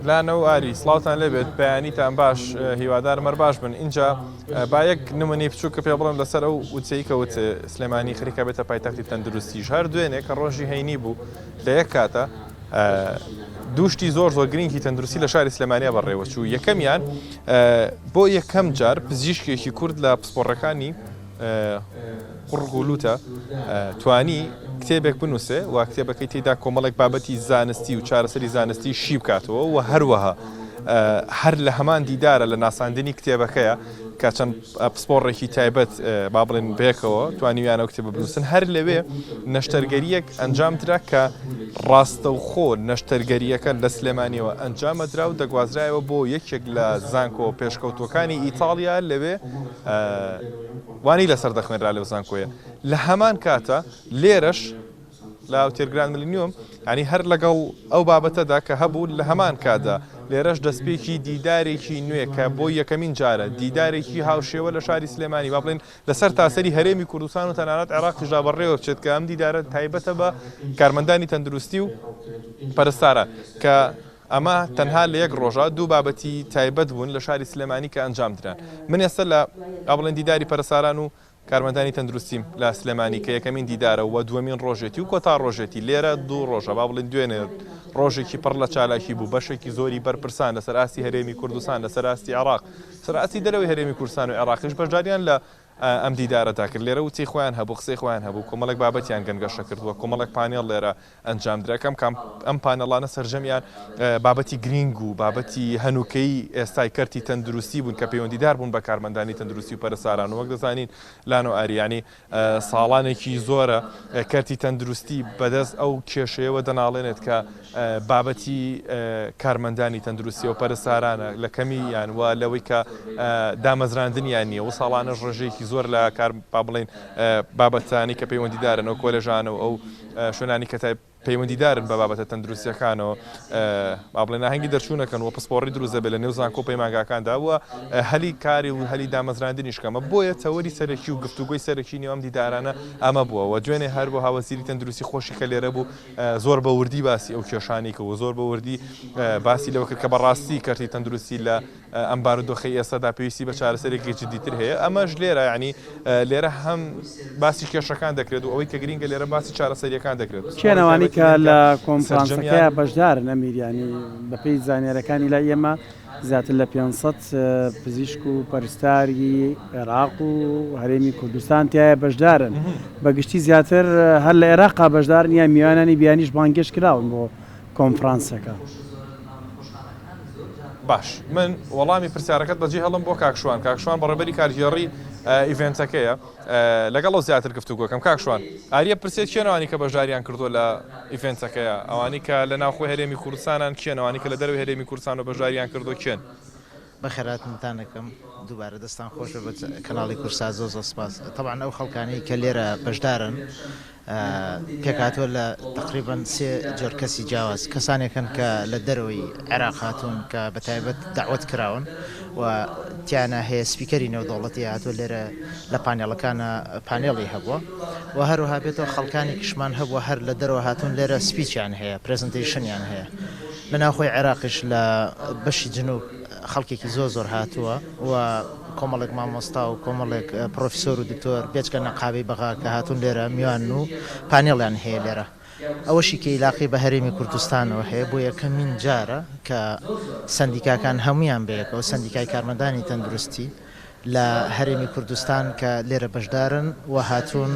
لانە و ئاری سڵاوتان لێبێت بەیانیتان باش هیوادارم هەر باش بن ئینجا با یەک نمونەی بچووک کە پێ بڵێم لەسەر ئەو وتەی کە وت سلێمانی خەریکە بێتە پایتەختی تەندروستیش هەر دوێنێ کە ڕۆژی هەینی بوو لە یەک کاتە دووشتی زۆر زۆر گرنگی تەندروستی لە شاری سلێمانیا بەڕێوەچوو یەکەمیان بۆ یەکەم جار پزیشکێکی کورد لە پسپۆڕەکانی قوڕگ و لوتە توانی کتێبێک بنووسێ و کتێبەکەی تێدا کۆمەڵێک بابەتی زانستی و چارەسەری زانستی شی بکاتەوە و هەروەها هەر لە هەمان دیدارە لە ناساندنی کتێبەکەیە کە چەند پسپۆڕێکی تایبەت با بڵێن بێکەوە توانیویانە و کتێبە بنووسن هەر لەوێ نەشتەرگەریەک ئەنجام درا کە ڕاستەوخۆ نەشتەرگەریەکە لە سلێمانیەوە ئەنجامەدرا و دەگوازرایەوە بۆ یەکێک لە زانکۆ پێشکەوتووەکانی ئیتاڵیا لەوێ وانەی لەسەر دەخوێنرا لەو زانکۆیە لە هەمان کاتە لێرەش لە ئوتێل گراند ملینیۆم ینی هەر لەگەڵ ئەو بابەتەدا کە هەبوو لە هەمان کاتدا لێرەش دەستپێکی دیدارێکی نوێ کە بۆ یەکەمین جارە دیدارێکی هاوشێوە لە شاری سلێمانی با بڵێن لەسەر تاسەری هەرێمی کوردستان و تەنانەت عێراقیشدا بەڕێوە بچێت کە ئەم دیدارە تایبەتە بە کارمەندانی تەندروستی و پەرستاران کە ئەمە تەنها لە یەک ڕۆژا دوو بابەتی تایبەت بوون لە شاری سلێمانی کە ئەنجام دران. من ئێستا لە با بڵێن دیداری پەرستاران و کارمەندانی تەندروستیم لە سلێمانی کە یەکەمین دیدارە و دووەمین ڕۆژێتی و کۆتا ڕۆژێتی لێرە دوو ڕۆژە با بڵێن دوێنێ ڕۆژێکی پڕ لە چالاکی بوو بەشێکی زۆری بەرپرسان لەسەر ئاستی هەرێمی کوردستان لەسەر ئاستی عێراق سەر ئاستی دەرەوەی هەرێمی کوردستان و عێراقیش بەشداریان لە ئەم دیدارەدا کرد لێرە وتەی خۆیان هەبوو قسەی خۆیان هەبوو کۆمەڵێک بابەتیان گەنگەشە کردووە کۆمەڵێک پانێڵ لێرە ئەنجامدرا کەم کام ئەم پانێڵانە سەرجەمیان بابەتی گرینگ و بابەتی هەنووکەیی ئێستای کەرتی تەندروستی بوون کە پەیوەندیدار بوون بە کارمەندانی تەندروستی و پەرستاران و وەک دەزانین لانۆ ئاریانی ساڵانێکی زۆرە کەرتی تەندروستی بەدەست ئەو کێشەیەوە دەناڵێنێت کە بابەتی کارمەندانی تەندروستی و پەرستارانە لە کەمی یان و لەوەی کە دامەزراندنیان نییە و ساڵانەش ڕێژەیەکی زۆر لە کار با بڵێین بابەتانی کە پەیوەندیدارن ئەو کۆلێژانە و ئەو شوێنانی کە پەیوەندیدارن بە بابەتە تەندروستیەکانەوە با بڵێن ئاهەنگی دەرچوونەکەن و پسپۆڕی دروست دەبێت لە نێو زانکۆ و پەیمانگاکاندا و هەلی کاری و هەلی دامەزراندنیش کەمە بۆیە تەوەری سەرەکی و گفتوگۆی سەرەکی نێو ئەم دیدارانە ئەمە بووە و دوێنێ هەروەها وەزیری تەندروستی خۆشی کە لێرە بوو زۆر بە وردی باسی ئەو کێشانەی کرد و زۆر بە وردی باسی لەوە کرد کە بەڕاستی کەرتی تەندروستی لە ئەم بارودۆخەی ئێستادا پێویستی بە چارەسەرێکی جدیتر هەیە ئەمەش لێرە یعنی لێرە هەم باسی کێشەکان دەکرێت و ئەوەی کە گرینگە لێرە باسی چارەسەریەکان دەکرێت کێن ئەوانەی کە لە کۆنفرانسەکەیا بەشدارن ئەمیر یانی بەپێی زانیاریەکانی لای ئێمە زیاتر لە 500 پزیشک و پەرستاری عێراق و هەرێمی کوردستان تایە بەشدارن بە گشتی زیاتر هەر لە عێراقا بەشدارن یا میوانانی بیانیش بانگێشت کراون بۆ کۆنفرانسەکە. باش من وەڵامی پرسیارەکەت بەجێ هێڵم بۆ کاک شوان، کاک شوان بەڕێوبەری کارگێڕی event ەکەیە لەگەڵ ئەو زیاتر گفتوگۆکەم. کاک شوان ئاریە پرسێت کێن ئەوانی کە بەشداریان کردووە لە event ەکەیە؟ ئەوانی کە لە ناوخۆی هەرێمی کوردستانن کێن؟ ئەوانی کە لە دەرەوەی هەرێمی کوردستانەوە بەشداریان کردووە کێن؟ بەخێرهاتنتان ئەکەم دووبارە دەستان خۆش بێت بە کەناڵی کوردسات زۆر زۆر سپاس تەبعەن ئەو خەڵکانەی کە لێرە بەشدارن پێکهاتووە لە تەقریبەن سێ جۆر کەسی جیاواز، کەسانێک هەن کە لە دەرەوەی عێراق هاتوون کە بە تایبەت دەعوەت کراون و تیانا هەیە speaker ی نێودەوڵەتی هاتووە لێرە لە پانێڵەکانا پانێڵی هەبووە و هەروەها بێتەوە خەڵکانێکیشمان هەبووە هەر لە دەرەوە هاتوون لێرە speech یان هەیە presentation یان هەیە لە ناوخۆی عێراقیش لە بەشی جنوب خەڵکێکی زۆر زۆر هاتووە و کۆمەڵێک مامۆستا و کۆمەڵێک پڕۆفیسۆر و دکتۆر بێجگە نەقابەی بەغا کە هاتوون لێرە میوانن و پانێڵیان هەیە لێرە. ئەوەشی کە ئیلاقەی بە هەرێمی کوردستانەوە هەیە بۆ یەکەمین جارە کە سەندیکاکان هەموویان بەیەکەوە سەندیکای کارمەندانی تەندروستی لە هەرێمی کوردستان کە لێرە بەشدارن و هاتوون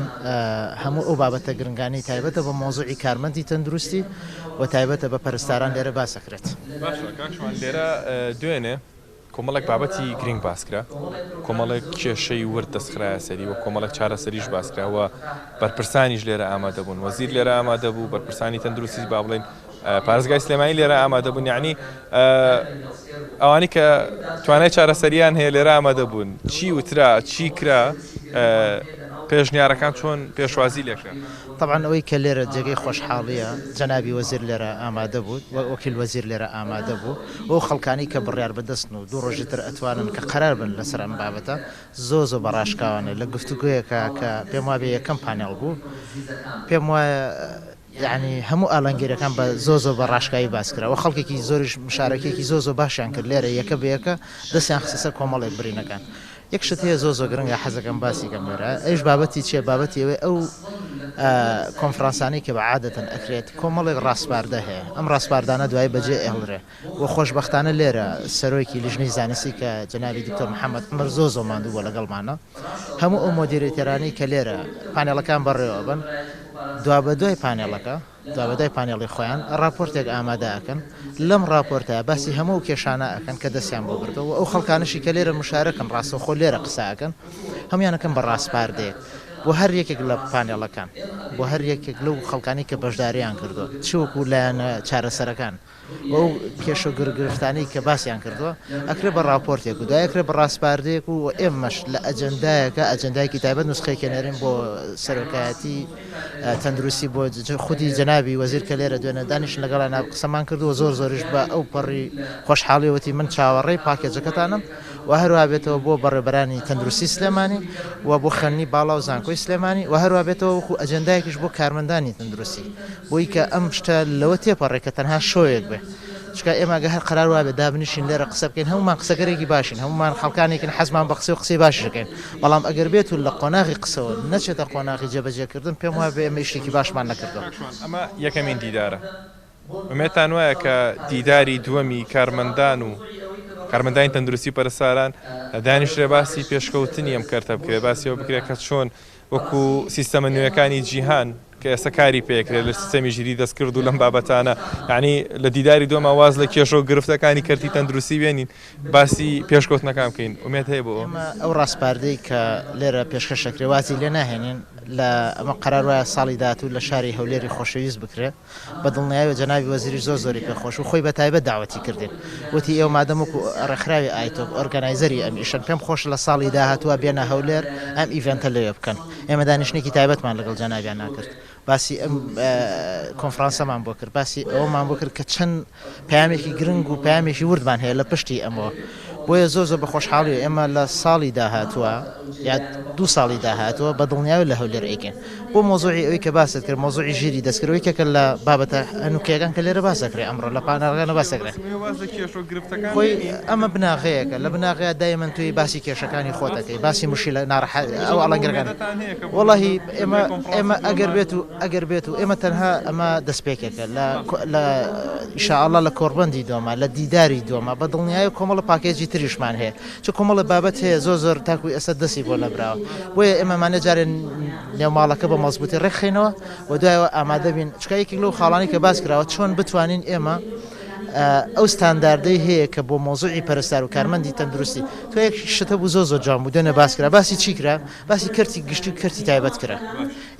هەموو ئەو بابەتە گرنگانەی تایبەتە بە مەوزوعی کارمەندی تەندروستی و تایبەتە بە پەرستاران لێرە باس ئەکرێت. باشە کاک شوان لێرە دوێنێ کۆمەڵێک بابەتی گرینگ باسکرا، کۆمەڵێک کێشەی ورد دەستخرایە سەری و کۆمەڵێک چارەسەریش باسکرا و بەرپرسانیش لێرە ئامادە بوون، وەزیر لێرە ئامادە بوو، بەرپرسانی تەندروستی با بڵێین پارێزگای سلێمانی لێرە ئامادە بوون، یەعنی ئەوانەی کە توانای چارەسەریان هەیە لێرە ئامادە بوون، چی وترا، چی کرا، پێشنیارەکان چۆن پێشوازی لێکرا؟ تەبعەن ئەوەی کە لێرە جێگەی خۆشحاڵییە جەنابی وەزیر لێرە ئامادە بوو، وەکیل وەزیر لێرە ئامادە بوو، ئەو خەڵکانەی کە بڕیار بەدەستن و دوو ڕۆژی تر ئەتوانن کە قەرار بن لەسەر ئەم بابەتە زۆر زۆر بە ڕاشکاوانە لە گفتوگۆیەکا کە پێم وابێ یەکەم پانێڵ بوو پێم وایە. یەعنی هەموو ئالەنگیرەکان بە زۆر زۆر بە ڕاشکاوی باس کرا و خەڵکێکی زۆریش مشارەکەیەکی زۆر زۆر باشیان کرد لێرە یەکە بە یەکە دەستیان خستە سەر کۆمەڵێک برینەکان. یەک شت هەیە زۆر زۆر گرنگە حەزەکەم باسی کەم لێرە ئەویش بابەتی چیە بابەتی ئەوەی ئەو کۆنفرانسانەی کە بە عادەتەن ئەکرێت کۆمەڵێک ڕاسپاردە هەیە ئەم ڕاسپاردانە دوایی بەجێ ئەهڵرێ و خۆشبەختانە لێرە سەرۆکی لیژنەی زانستی کە جەنابی دکتۆر محەممەد عومەر زۆر زۆر ماندوو بووە لەگەڵمانە هەموو ئەو moderator انەی کە لێرە پانێڵەکان بەڕێوەبەن دوابەدوای پانێڵەکە دوابەدوای پانێڵی خۆیان ڕاپۆرتێک ئامادە ئەکەن، لەم ڕاپۆرتە باسی هەموو ئەو کێشانە ئەکەن کە دەستیان بۆ بردووە و ئەو خەڵکانەشی کە لێرە مشارەکن ڕاستەوخۆ لێرە قسە ئەکەن هەموویان ئەکەن بە ڕاسپاردەیەک بۆ هەر یەکێک لە پانێڵەکان بۆ هەر یەکێک لەو خەڵکانەی کە بەشداریان کردووە چ وەکو لایەنە چارەسەرەکان و ئەو کێشە و گرفتانەی کە باسیان کردووە ئەکرێ بە ڕاپۆرتێک و دوای ئەکرێ بە ڕاسپاردەیەک و ئێمەش لە ئەجەندایەکە ئەجەندایەکی تایبەت نوسخەیەکی نێرین بۆ سەرۆکایەتی تەندروستی بۆ خودی جەنابی وەزیر کە لێرە دوێنێ دانیشتن لەگەڵیان قسەمان کرد و زۆر زۆریش بە ئەو پەڕی خۆشحاڵی وتی من چاوەڕێی پاکێجەکەتانم و هەروە بێتەوە بۆ بەڕێوبەرانی تەندروستی سلێمانی و بۆ خوێندنی باڵا و زانکۆی سلێمانی و هەروە بێتەوە وەکو ئەجەندایەکیش بۆ کارمەندانی تەندروستی بۆی کە ئەم شتە لەوە تێپەڕێ کە تەنها شۆیەک بێ چونکە ئێمە گە هەر قەرار وابێ دابنیشین لێرە قسە بکەین هەموومان قسەکەرێکی باشین هەموومان خەڵکانێکین حەزمان بە قسەی و قسەی باشیش ئەکەین بەڵام ئەگەر بێت و لە قۆناغی قسەوە نەچێتە قۆناغی جێبەجێکردن پێم وابێ ئێمە ئیشێکی باشمان نەکردووە. کاک شوان ئەمە یەکەمین دیدارە ئومێدتان وایە کە دیداری دووەمی کارمەندان و کارمەندانی تەندروستی و پەرستاران دانیشرێ باسی پێشکەوتنی ئەم کەرتە بکرێ باسی ئەوە بکرێ کە چۆن وەکو سیستەمە نوێیەکانی جیهان کە ئێستا کاری پێکرێت لە سیستەمی ژیری دەستکرد و لەم بابەتانە یعنی لە دیداری دووەما واز لە کێشە و گرفتەکانی کەرتی تەندروستی بێنین باسی پێشکەوتنەکان بکەین ئومێد هەیە بۆ ئێمە ئەو ڕاسپاردەی کە لێرە پێشکەش دەکرێت وازی لێ ناهێنین لە ئەمە قەرار وایە ساڵی داهاتوو لە شاری هەولێری خۆشەویست بکرێت بە دڵنیایەوە جەنابی وەزیریش زۆر زۆری پێ خۆش بوو، خۆی بە تایبەت داوەتی کردین. وتی ئێوە مادەم وەکو ڕێکخراوی ئایتۆک organizer ی ئەم ئیشەن، پێم خۆشە لە ساڵی داهاتووە بێنە هەولێر ئەم event ە لەوێ بکەن. ئێمە دانیشتنێکی تایبەتمان لەگەڵ جەنابیانا کرد. باسی ئەم کۆنفرانسەمان بۆ کرد، باسی ئەوەمان بۆ کرد کە چەند پەیامێکی گرنگ و پەیامێکی وردمان هەیە لە پشتی ئەمەوە. بۆیە زۆر زۆر بە خۆشحاڵیەوە ئێمە لە ساڵی داهاتووە یا دوو ساڵی داهاتووە بە دڵنیایەوە لە هەولێر ئەیکەین. بۆ مەوزوعی ئەوەی کە باست کرد مەوزوعی ژیری دەستکرد یەکێکە لە بابەتە هەنووکەیەکان کە لێرە باس دەکرێت ئەمڕۆ لە پانێڵەکانە باس دەکرێت. خۆی ئەمە بناغەیەکە لە بناغەیە دایمەن توی باسی کێشەکانی خۆت دەکەی باسی مشیلە ناڕەحەت ئەو ئاڵنگەرەکان وەڵاهی ئێمە ئێمە ئەگەر بێت و ئەگەر بێت و ئێمە تەنها ئەمە دەستپێکێکە لە لە ئیشاءاللە لە کۆڕبەندی دۆما لە دیداری دۆما بە دڵنیایی کۆمەڵە پاکێجی تریشمان هەیە چ کۆمەڵە بابەت هەیە زۆر زۆر تاکو ئێستا دەستی بۆ نەبراوە بۆیە ئێمەمانە جارێ نێوماڵەکە بە مەزبوتی ڕێکخینەوە و دوایەوە ئامادە بین چکە یەکێک لەو خاڵانی کە باس کراوە چۆن بتوانین ئێمە ئەو ستانداردەی هەیە کە بۆ مۆزوعی پەرستار و کارمەندی تەندروستی تۆ یەک شتە بوو زۆر زۆر جوان بوو دوێنێ باس کرا باسی چی کرا باسی کەرتی گشتی و کەرتی تایبەت کرا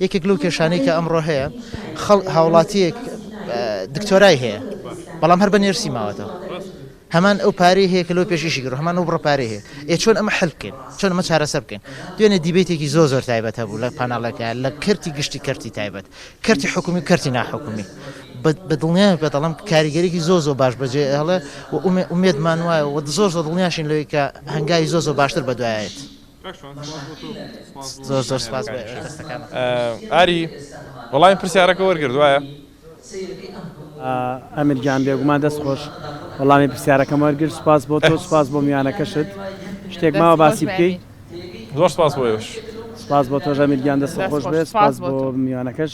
یەکێک لەو کێشانەی کە ئەمڕۆ هەیە خەڵ هاوڵاتیەک دکتۆرای هەیە بەڵام هەر بە نێرسی ماوەتەوە هەمان ئەو پارەی هەیە کە لەو پێش ئیشی کردووە، هەمان ئەو بڕە پارەی هەیە. ئێ چۆن ئەمە حل بکەین؟ چۆن ئەمە چارەسەر بکەین؟ دوێنێ debate ێکی زۆر زۆر تایبەت هەبوو لە پاناڵەکە لە کەرتی گشتی کەرتی تایبەت، کەرتی حکومی و کەرتی ناحکومی. بە دڵنیایەوە پێت دەڵێم کاریگەریی زۆر زۆر باش بەجێ ئەهێڵێ و ئومێدمان وایە و زۆر زۆر دڵنیاشین لەوەی کە هەنگاوی زۆر زۆر باشتر بەدوایەت. زۆر زۆر سپاس بۆ دەستەکانت. ئاری، وەڵامی پرسیارەکە وەرگرت وایە؟ ئەمیر گیان بێگومان دەست خۆش وەڵامی پرسیارەکەم وەرگرت سوپاس بۆ تۆ سوپاس بۆ میوانەکەشت شتێک ماوە باسی بکەی زۆر سپاس بۆ ئێوەش سپاس بۆ تۆش ئەمیر گیان دەست خۆش بێت سپاس بۆ میوانەکەش.